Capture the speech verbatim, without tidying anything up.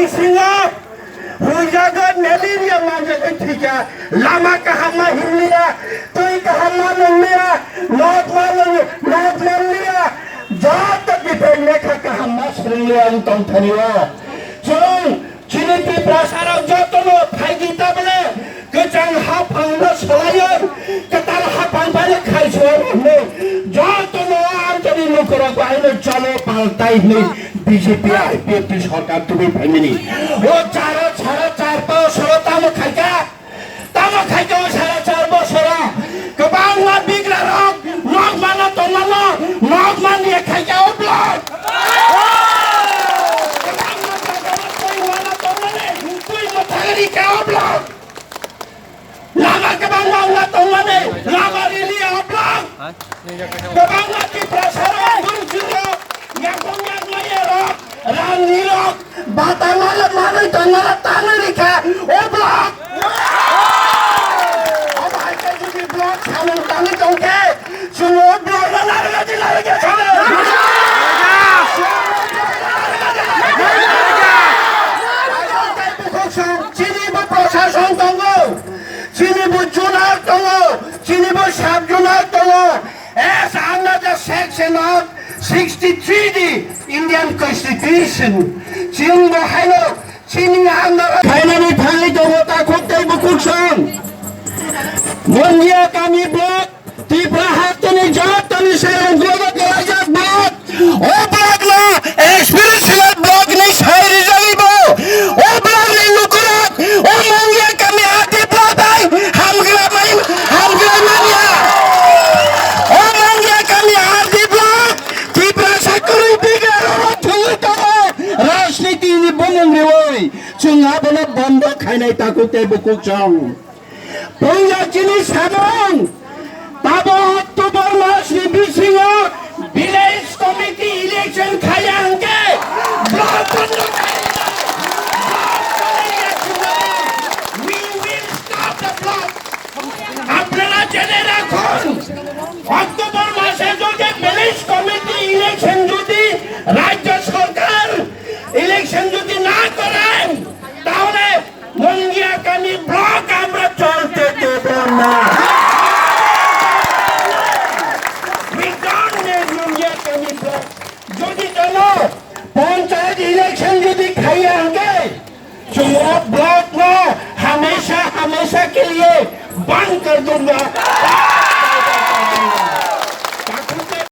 Singo huijago, malaria manjago thika, lama kaham ma hinliya, twi kaham ma nungliya, nok ma nung-, nok manliya, joto bithai lekha kaham ma swrwngliya wng tongthani o. Chwng chini Tiprasarok jotono phaidi tabole kwchang haphangno solaiwi kwtal haphang bai khaichwlai rwmani jotono amchani lukurok bai no chalo paltai hwnwi B J P I P F T sorkar tubui phaimani. O charo sara char bosoro tamo khaika, tamo khaika o sara char bosoro kwbangma bigrarok nok mano tongmano, nok manliya khaika o block. Kwbangma jagarok twi mano tongmani, twi mwthangri kha o block. Lama kwbangma wngna tongmani, lama rili o block. Kwbangma Tiprasarok, Gurjurok, yakung yakmaya rok, rang nirok, bata mala manwi tongmala tanwi rikha o block. Obo hai khe jodi block samung tangwi tongkhe, chwng o block no narwkna di, narwkya sano. Chini bo prosason tongo, chini bo junar tongo, chini bo sub junar tongo. As under the section of sixty-three D Indian Constitution, chini bo haino chini under khainani thangwi tongo takhuk tei bukhuk song. Mongia kami block Tipra hasteni jotoni serang godo kelaijak block. O block no aspirational block ni sai rijali bo. O block ni lukurok o Mongia kami R D block bai hamgra mai hamgra manya. O Mongia kami R D block Tipra sakuri biga roro thungwi tongo. Rajniti ni bumung riwi chwng abono bondo khainai takhuk tei bukhuk song. Pungya chini samung, tabo October mas ni bisingo village committee election khaya hwnkhe block bondo khaijak. Block bondo khaijak. We will stop the block. আপনারা জেনে রাখুন, অক্টোবর মাসে যদি village committee election যদি রাজ্য সরকার ইলেকশন যদি না করেন, তাহলে মুঙ্গিয়া কামি ব্লক আমরা চলতে দেব না। We don't need মুঙ্গিয়া কামি ব্লক। যদি কোনো পঞ্চায়েত ইলেকশন যদি খাইয়া আনতে, চুমুরা ব্লক না, হামেশা হামেশা কে লিয়ে বন্ধ কর দুঙ্গা।